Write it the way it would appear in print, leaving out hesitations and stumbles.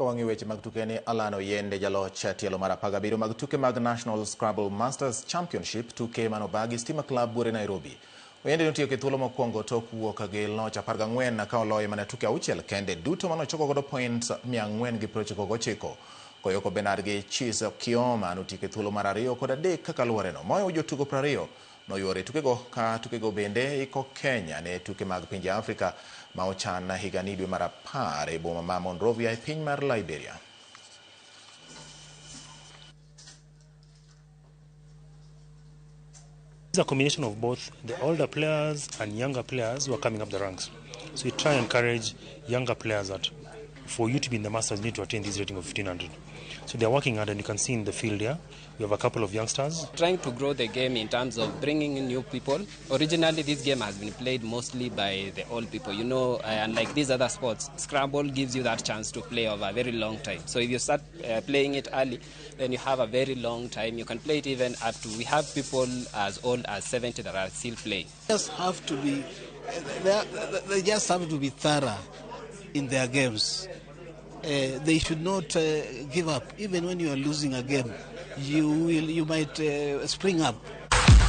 Ka wang'iyo weche mag tuke ni Alan Oyende jaloch tielo mar 17 mag tuke mag National Scrabble Masters Championship, tuke manobagi Stima Club buore Nairobi. Oyende notieko e thuolo mokwongo tok wuok gi loch 14 ka oloyo mana tuke 6 kende duto manochoko godo points 499. Koyoko Bernard gi Chis Kioma notieko e thuolo mar 2 kod 3 kaka luwore no. Moyo jotugo 20 noyuore tukego ka tukego bende iko Kenya ne tuke mag pinje Afrika ma ochan higani dwe mar 10 e boma ma Monrovia e piny mar Liberia. It's a combination of both the older players and younger players who are coming up the ranks. So we try and encourage younger players that for you to be in the Masters, you need to attain this rating of 1500. So they're working hard, and you can see in the field here, we have a couple of youngsters. Trying to grow the game in terms of bringing in new people. Originally, this game has been played mostly by the old people. You know, unlike these other sports, Scrabble gives you that chance to play over a very long time. So if you start playing it early, then you have a very long time. You can play it even up to, we have people as old as 70 that are still playing. Just have to be, they just have to be thorough in their games. They should not give up. Even when you are losing a game, you might spring up.